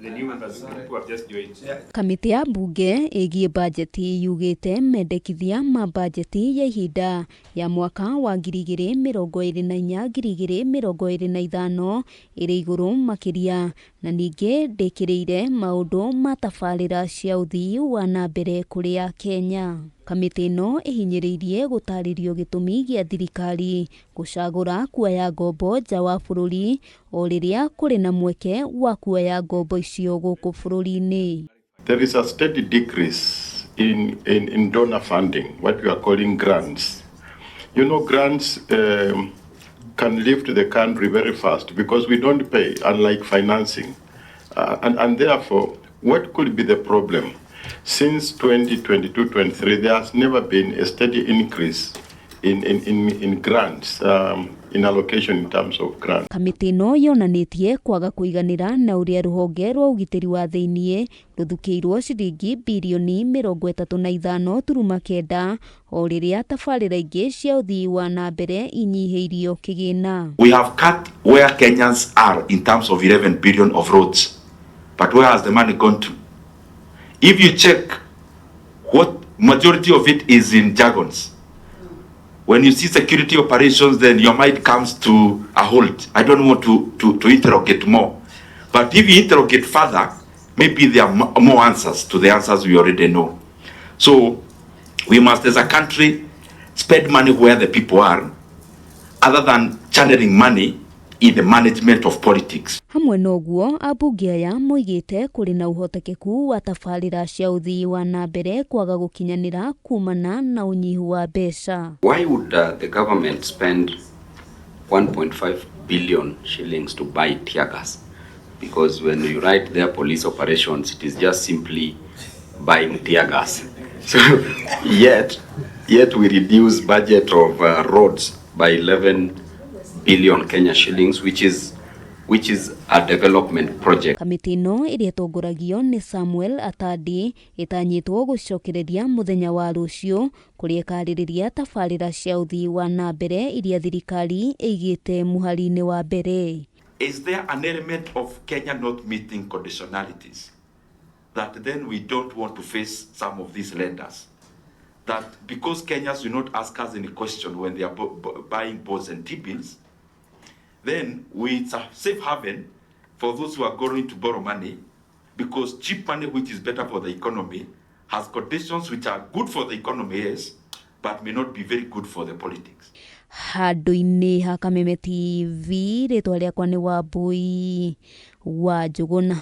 The new members who have just joined. Kamĩtĩ ya mbunge ĩgiĩ bajeti yugĩte mendekithia ma bajeti ya ihinda ya mwaka wa 2024 2025 ĩrĩ igũrũ makĩria na ningĩ ndĩkĩrĩire maũndũ ma tabarĩra cia ũthii wa na mbere kũrĩ Akenya. Kamĩtĩ ĩno ĩhinyĩrĩirie gũtarĩrio gĩtũmi gĩa thirikari gũcagũra kuoya ngombo nja wa bũrũri o rĩrĩa kũrĩ na mweke wa kuoya ngombo icio gũkũ bũrũri-inĩ. There is a steady decrease in donor funding, what we are calling grants. Grants can lift the country very fast because we don't pay, unlike financing. And therefore, what could be the problem? Since 2022-23, there has never been a steady increase in grants, in allocation in terms of grants. Kamĩtĩ ĩno yonanĩtie kwaga kũiganĩra na ũrĩa rũhonge rwa ũgitĩri wa thĩiniĩ rũthukĩirwo ciringi birioni 35.9 o rĩrĩa tabarĩra ingĩ cia ũthii wa na mbere inyihĩirio kĩgĩna. We have cut where Kenyans are in terms of 11 billion of roads. But where has the money gone to? If you check, what majority of it is in jargons. When you see security operations, then your mind comes to a halt. I don't want to interrogate more. But if you interrogate further, maybe there are more answers to the answers we already know. So we must, as a country, spend money where the people are, other than channeling money in the management of politics. Hamwe na ũguo, ambunge aya moigĩte kũrĩ na ũhotekeku wa tabarĩra cia ũthii wa na mbere kwaga gũkinyanĩra kumana na ũnyihu wa mbeca. Why would the government spend 1.5 billion shillings to buy tear gas? Because when you write their police operations, it is just simply buying tear gas. So yet we reduce budget of roads by 11 billion Kenya shillings, which is a development project. Kamĩtĩ ĩno ĩrĩa ĩtongoragio nĩ Samuel Atandi ĩtanyĩtwo gũcokereria mũthenya wa rũciũ kũrĩa ĩkarĩrĩria tabarĩra cia ũthii wa na mbere iria thirikari ĩigĩte mũhari-inĩ wa mbere. Is there an element of Kenya not meeting conditionalities that then we don't want to face some of these lenders? That because Kenyans will not ask us any question when they are buying bonds and T-bills, then it's a safe haven for those who are going to borrow money, because cheap money, which is better for the economy, has conditions which are good for the economy, yes, but may not be very good for the politics. Handũ-inĩ ha Kameme TV, rĩtwa rĩakwa nĩ Wambui wa Njũgũna.